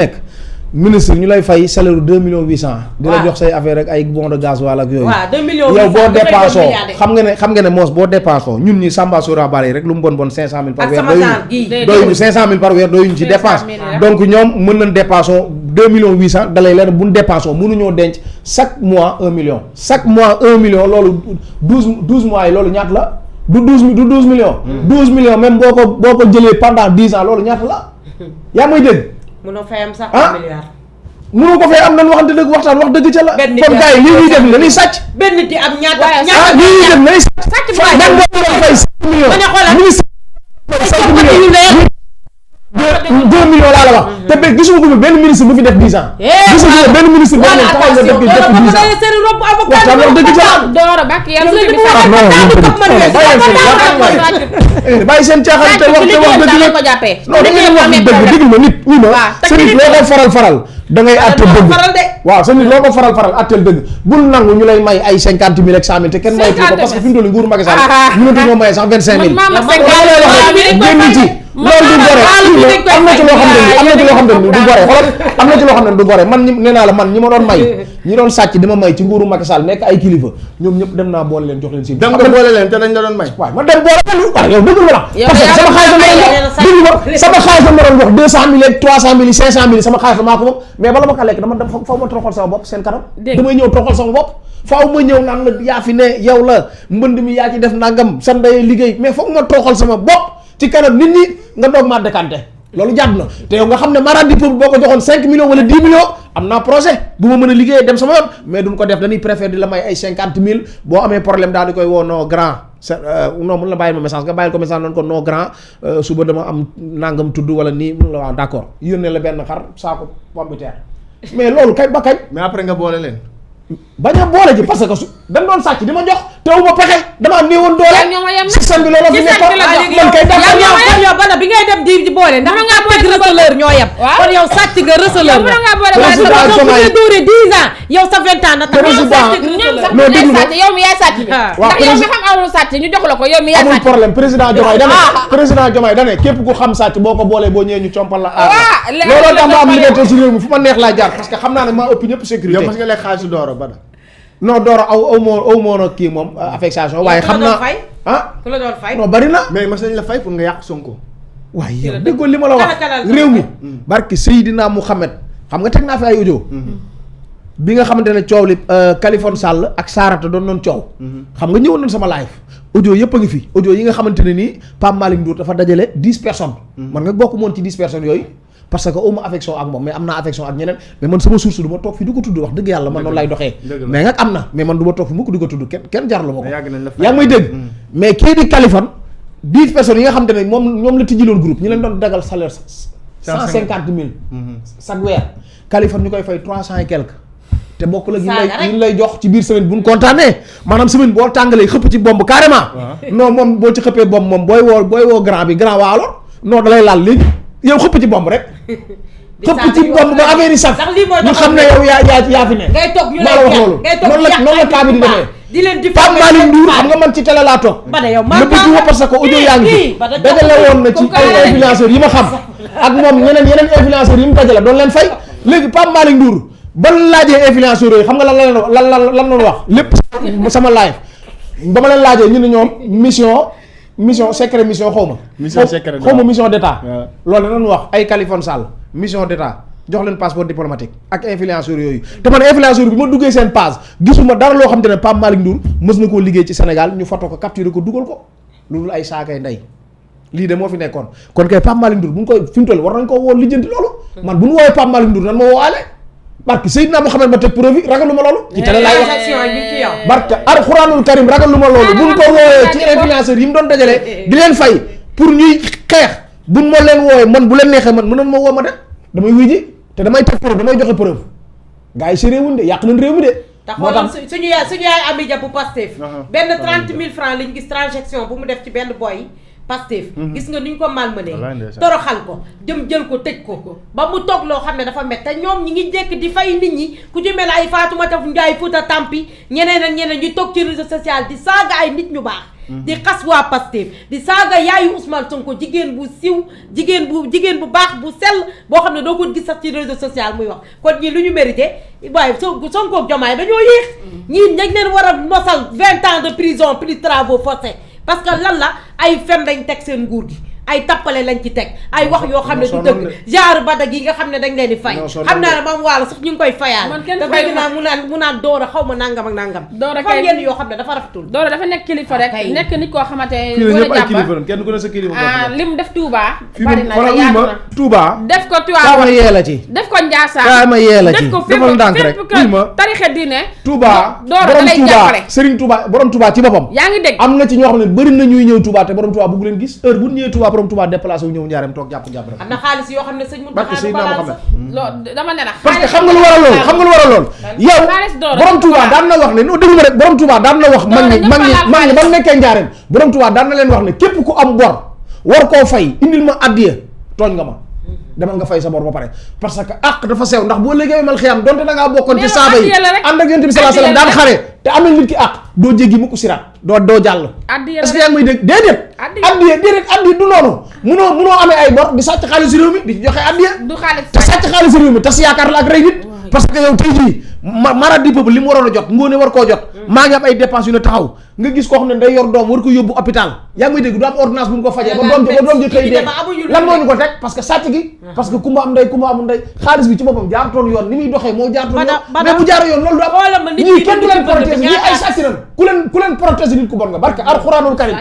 nekk ministre ñu lay fay salaire 2 millions 800. di la jox say affaire rek ay bon de gaz wala ak yooyu. waaw 2 millions 800 yow boo dépensé xam nga ne moos boo dépensé ñun ñi Samba Sora Bale yi rek lu mu bon 500000 par weer. doyuñu 500000 par weer doyuñu ci dépense. donc ñoom mën nañ dépensé 2 millions 800 dalay leen bu ñu dépensé mënuñoo denc chaque mois 1 million. chaque mois 1 million loolu 12 mois yi loolu ñaata la du 12 millions. 12 millions même boo ko jëlee pendant 10 ans loolu ñaata la yaa may dégg. mënoo fay am sax 1 milliard. mënoo ko fay am nañ waxante dëgg waxtaan wax dëgg ca la. benn nit kon gars yi lii ñuy def dañuy sàcc. benn nit am ñaata lii ñuy def dañuy sàcc. man boo doon fay 5 millions. deux millions laa la wax. te ba gisuma ko benn ministre bu fi def 10 ans. gisuma ko benn ministre boo xam ne taxaw nga def 10 ans. waxtaan wax dëgg ca la. Doro Bakk yàlla bàyyi seen caaxaan te wax dëgg la non da ngeen wax dëgg dëgg ma nit ñi ma sa nit loo ko faral da ngay àtte dëgg waaw sa nit loo ko faral àtteel dëgg bul nangu ñu lay may ay 50 000 ak 100 000 te kenn mayetu ko parce que fi mu toll nguuru Macky Sall mënatu ñoo maye sax 25 000 génn ci loolu du gore am na ci loo xam ne du gore xoolal am na ci loo xam ne du gore man ñi nee naa la man ñi ma doon may ñi doon sàcc dama may ci nguuru Macky Sall nekk ay kilifa ñoom ñëpp dem naa boole leen jox leen si dem nga boole leen te dañ la doon may waaw ma dem boole leen waaw yow dëggul ma la parce que sama xaalis la ma doon jox 200 000 ak 300 000 500 000 sama xaalis la maa ko moom mais bala ma ko lekk dama dem faaw ma toroxal sama bopp seen kanam damay ñëw toroxal sama bopp faaw ma ñëw naan la yaa fi ne yow la mbënd mi yaa ci def nangam sa ndey liggéey mais foog ma toroxal sama bopp ci kanam nit ñi nga doog maa décanté loolu jàdd na te yow nga xam ne maradi peuple boo ko joxoon 5 millions wala 10 millions am naa projet bu ma mën a liggéeyee dem sama yoon mais duñ ko def dañuy préfère di la may ay 50 000 boo amee problème daal di koy woo non grand non mun la bàyyil ma message nga bàyyil ko message noonu ko non grand suba dama am nangam tudd wala nii mun la waaw d'accord yónnee la benn xar saako pomme de terre mais loolu kay ba kañ. mais après nga boole leen. bañ a boole ji parce que su dañ doon sàcc di ma jox te wu ma pexe dama am néewoon doole. système bi loolu fi nekkoon man kay yow bana bi ngay dem di boole ndax nga bëgg receleur ñoo yem. kon yow sàcc nga receleur nga duure 10 ans yow sa 20 ans na tax yow mi yaay sàcc bi ndax yow mi xam amul sàcc ñu jox la ko yow mi yaay sàcc amul problème président Diomaye dane képp ku xam sàcc boo ko boolee boo ñëwee ñu compal la looloo tax ma am liberté ci réew mi fu ma neex laa jaar parce que xam naa ne maa ëpp ñëpp sécurité nga lekk xaalisu Doro Bada non Doro aw moo nag kii moom affectation waaye xam naa ku la doon fay non bari na mais mas nañ la fay pour nga yàq Sonko waaye yow déggoo li ma la wax réew mi barki Seydina Mouhamed xam nga teg naa fi ay audio bi nga xamante ne coow li Khalifa Sall ak Sarata doon noonu coow xam nga ñëwoon nañ sama live audio yëpp a ngi fi audio yi nga xamante ne nii Pape Malick Ndour dafa dajale 10 personnes man nga bokk moon ci 10 personnes yooyu parce que auma affection ak moom mais am naa affection ak ñeneen mais man sama source du ma toog fi du ko tudd wax dëgg yàlla man noonu lay doxee mais nag am na mais man du ma toog fi mukk du ko tudd kenn jarlu ma ko yaa ngi may dégg mais kii di Khalifa 10 personnes yi nga xamante ne ñoom la tijjiloon groupe ñi leen doon dagal salaire 150 000 chaque weer Khalifa ñu koy fay 300 et quelque te bokk la yi lay jox ci biir semaine bu ñu kontaanee maanaam semaine boo tàngalee xëpp ci bomb carrément non moom boo ci xëppee bomb moom booy woo grand bi grand waa alors non dalay laal léegi yow xëpp ci bomb rek xëpp ci bomb ba affaire yi sax ñu xam ne yow yaa fi ne maa la wax loolu noonu la cas bi di demee di leen di Pape Malick Ndour xam nga man ci télé laa toog le bëgg wa parce que audio yaa ngi fi dajale woon na ci ay influenceurs yi ma xam ak moom yeneen influenceurs yi mu dajale doon leen fay léegi Pape Malick Ndour ban laajee influenceurs yooyu xam nga lan doon wax lépp sama live ba ma leen laajee ñu ne ñoom mission secret mission xaw ma mission d'état loolu danañ wax ay Khalifa Sall mission d'état jox leen passeport diplomatique ak influenceurs yooyu te man influenceur bi ma duggee seen page gisuma dara loo xam te ne Pape Malick Ndour mës na koo liggéey ci Sénégal ñu foto ko capturer ko dugal ko loolu ay saakay ndey lii de moo fi nekkoon kon kay Pape Malick Ndour bu ñu koy fi mu toll war nañ ko woo lijjanti loolu man bu ñu woowee Pape Malick Ndour nan ma woowaale barke Seydina Mouhamed ma teg preuve ragaluma loolu ci télé laay wax barke Alxuraanul Karim ragaluma loolu bu ñu ko woowee ci influenceurs yi mu doon dajale di leen fay pour ñuy xeex buñ ma leen woowee man bu leen neexee man mënoon ma woo ma de damay wuy ji te damay teg preuve damay joxe preuve gars yi si réewuñ de yàq nañ réew mi de moo tax suñu yaay Amy Dia bu Pastef benn 30 000 francs lañ gis transaction bu mu def ci benn boy Pastef gis nga ni ñu ko malmené toroxal ko jël ko tëj ko ba mu toog loo xam ne dafa métti te ñoom ñi ngi jekk di fay nit ñi ku ci mel ay Fatoumata Ndiaye Fouta Tampi ñeneen ak ñeneen ñu toog ci réseau social di saaga ay nit ñu baax di xas waa Pastef di saaga yaayu Ousmane Sonko jigéen bu siw jigéen bu baax bu sell boo xam ne doo ko gis sax ci réseau social muy wax kon ñii lu ñu mérité waaye Sonko ak Diomaye dañoo yéex ñii dañ leen war a mosal 20 ans de prison plus travaux forcés parce que lan la ay fen lañ teg seen nguur gi ay tappale lañ ci teg ay wax yoo xam ne du dëgg genre badag yi nga xam ne dañ leen di fay xam naa ne moom waalo sax ñu ngi koy fayaal te dégg naa mu naan Dora xaw ma nangam ak nangam Dora dafa yenn yoo xam ne dafa rafetul Dora dafa nekk kilifa rek nekk nit koo xamante kenn ku ne sa kilifa lim def Touba bari na yaatu na Touba def ko Touba yee la ci def ko Ndiassane kaama yee la ci def ko defal ndànk rek tarixe diine Touba Dora da lay jàppale Serigne Touba borom Touba ci boppam yaa ngi dégg am na ci ñoo xam ne bëri na ñuy ñëw Touba te borom Touba bëgg leen gis heure bu ñëwee Touba borom Touba déplacé wu ñëw njaareem toog jàpp rek am na xaalis yoo xam ne sëñ dama ne la parce que xam nga lu war a lool yow borom Touba daan na wax ne non déglu ma rek borom Touba daan na wax mag ñi ba mu nekkee njaareem borom Touba daan na leen wax ne képp ku am bor war koo fay indil ma addiya tooñ nga ma demal nga fay sa bor ba pare parce que àq dafa sew ndax boo liggéey mal xiyam donte da ngaa bokkoon ci saaba yi ànd ak yonent bi sallallahu alayhi wasallam daan xare te am na nit ki àq doo jéggi mukk siraat doo jàll est-ce que yaa ngi may dégg déedéet addiya du noonu munoo amee ay bor di sàcc xaalis réew mi di ci joxe addiya te sàcc xaalis réew mi tas yaakaar la ak rey nit parce que yow tey jii marade du peuple li mu waroon a jot ngóone war koo jot maa ngi am ay dépenses yu ne taxaw nga gis koo xam ne day yor doom war ko yóbbu hôpital yaa ngi may dégg du am ordonnance bu mu ko fajee ba doom ji xëy dee lan moo ñu ko teg parce que sàcc gi parce que kumba am ndey kumba amul ndey xaalis bi ci boppam jaartoon yoon ni muy doxee moo jaartoon yoon mais bu jaaree yoon loolu du am ñii kenn du leen protéger ñii ay sàcc nan ku leen protéger nit ku bon nga barke alxuraanul karim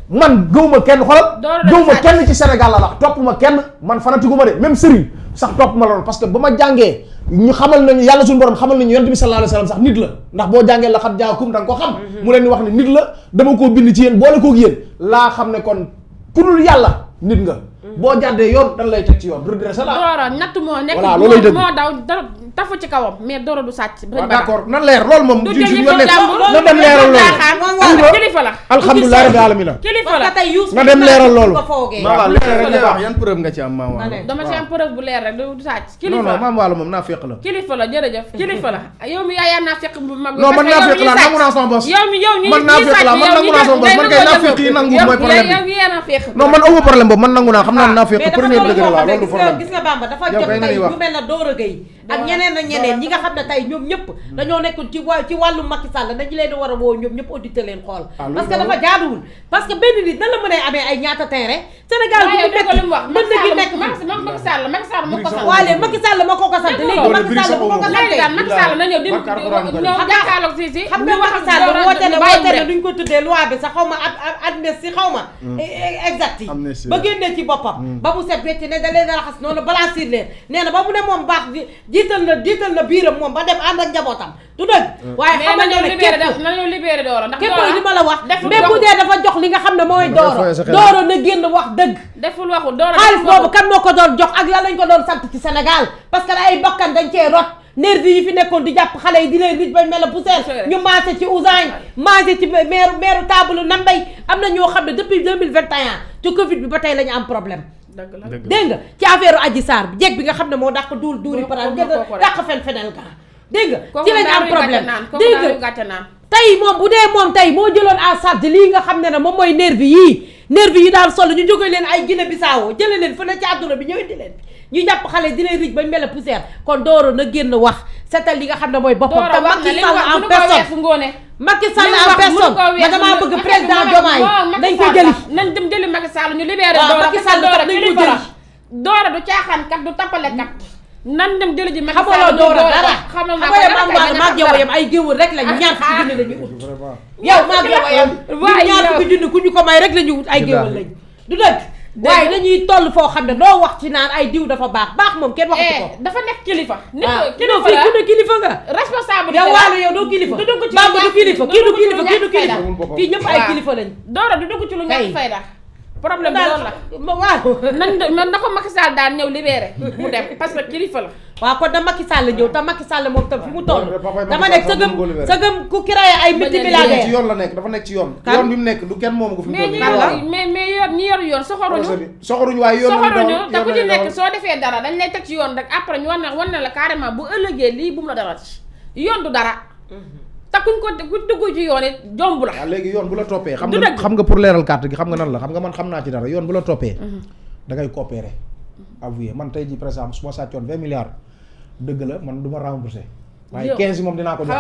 man gëwuma kenn xoolal gëwuma kenn ci Sénégal la wax topp ma kenn man fanatiguma de même Serigne sax topp ma loolu parce que ba ma jàngee ñu xamal nañu yàlla suñu borom xamal nañu yonent bi sallallahu alayhi wasallam sax nit la ndax boo jàngee la xat jaakum da nga ko xam mu leen di wax ne nit la dama koo bind ci yéen boole koog yéen laa xam ne kon ku dul yàlla nit nga boo jàddee yoon dañ lay teg ci yoon redressé la Dora natt moo nekk moo daw dara tafu ci kawam mais Dora du sàcc d'accord na leer loolu moom ju na dem leeral loolu kilifa la alhamdulilah rabbil alamin kilifa la na dem leeral loolu waaw leer rek baax yan preuve nga ci am maam Waalo dama ci am preuve bu leer rek du sàcc kilifa non maam Waalo moom naa féq la kilifa la jërëjëf kilifa la yow mi yaa naa féq bu mag non man naa féq la nangu naa sama boss yow ñu man naa féq la man nangu naa sama boss man kay naa féq yi nangu mooy problème yow yaa naa féq non man amu problème boobu man nangu naa xam naa naa féq premier degré la loolu du problème gis nga Bamba dafa jot tey ñu mel na Dora Gueye ak ñeneen ak ñeneen ñi nga xam ne tey ñoom ñëpp dañoo nekk ci wàllu Macky Sall dañu leen di war a woo ñoom ñëpp auditer leen xool parce que dafa jaaduwul parce que benn nit nan la mën a amee ay ñaata terrain Sénégal bu nekk mën na gi nekk Macky Sall moo ko sant waaye Macky Sall moo ko sant léegi Macky Sall bu ko ko santee Macky Sall na ñëw di ñëw jàkkaarloog si xam nga Macky Sall woote ne duñ ko tuddee loi bi sax xaw ma amnistie xaw ma exact yi ba génnee ci boppam ba mu set wecc ne da leen raxas noonu blanchir leen nee na ba mu ne moom baax jiital na biiram moom ba dem ànd ak njabootam du dëgg waaye xam nga ne képp nañu libéré Dora ndax képp li ma la wax mais bu dee dafa jox li nga xam ne mooy Dora na génn wax dëgg deful waxu Dora xaalis boobu kan moo ko doon jox ak lan lañ ko doon sant ci Sénégal parce que ay bakkan dañ cee rot nervi yi fi nekkoon di jàpp xale yi di leen rij bañ mel la poussière ñu maase ci Ousagne maase ci maire table Nambay am na ñoo xam ne depuis 2021 ci Covid bi ba tey la ñu am problème dégg nga ci affaire Adji Sarr bi jeeg bi nga xam ne moo dàq duuri paral dàq fenel ga dégg nga ci lañ am problème dégg nga tey moom bu dee moom tey moo jëloon en charge lii nga xam ne moom mooy nervi yi daal sol ñu jóge leen ay Guinée Bissau jële leen fu ne ci àdduna bi ñëw indi leen ñu jàpp xale di leen rij bañ mel poussière kon Dora na génn wax seetal li nga xam ne mooy boppam te Macky Sall en personne Macky Sall en personne ma damaa bëgg président Diomaye dañ ko jëli nañ dem jëli Macky Sall ñu libéré Dora Macky Sall dañ ko jëli Dora du caaxaan kat du tappale kat nan dem jëli ji Macky Sall xamaloo Dora dara xamal maag yow yam ay géwël rek lañu ñaar fukki junni lañu ut yow maag yow yam ñaar fukki junni ku ñu ko may rek lañu ut ay géwël lañu du dëgg waaye dañuy toll foo xam ne doo wax ci naan ay diw dafa baax moom kenn waxatu ko dafa nekk kilifa kilifa la ku ne kilifa nga responsable yow waalo yow doo kilifa Bamba du kilifa kii du kilifa fii ñëpp ay kilifa lañ Dora du dugg ci lu ñàkk fayda problème bi loolu la waaw nan na ko Macky Sall daan ñëw libéré mu dem parce que kilifa la waaw kon da Macky Sall ñëw te Macky Sall moom tam fi mu toll dama nekk sëgëm ku créé ay multimilliardaires ci yoon la nekk dafa nekk ci yoon yoon bi mu nekk du kenn moomu ko fi mu toll mais ñi yor yoon soxoruñu waaye yoon te ku ci nekk soo defee dara dañ lay teg ci yoon rek après ñu wan na la carrément bu ëllëgee lii bu mu la dara ci yoon du dara te ku dugg ci yoon it jomb la waaw léegi yoon bu la toppee xam nga pour leeral carte gi xam nga nan la xam nga man xam naa ci dara yoon bu la toppee da ngay coopérer avouer man tey ji par exemple su ma sàccoon 20 milliards dëgg la man du ma remboursé waaye 15 moom dinaa ko joxe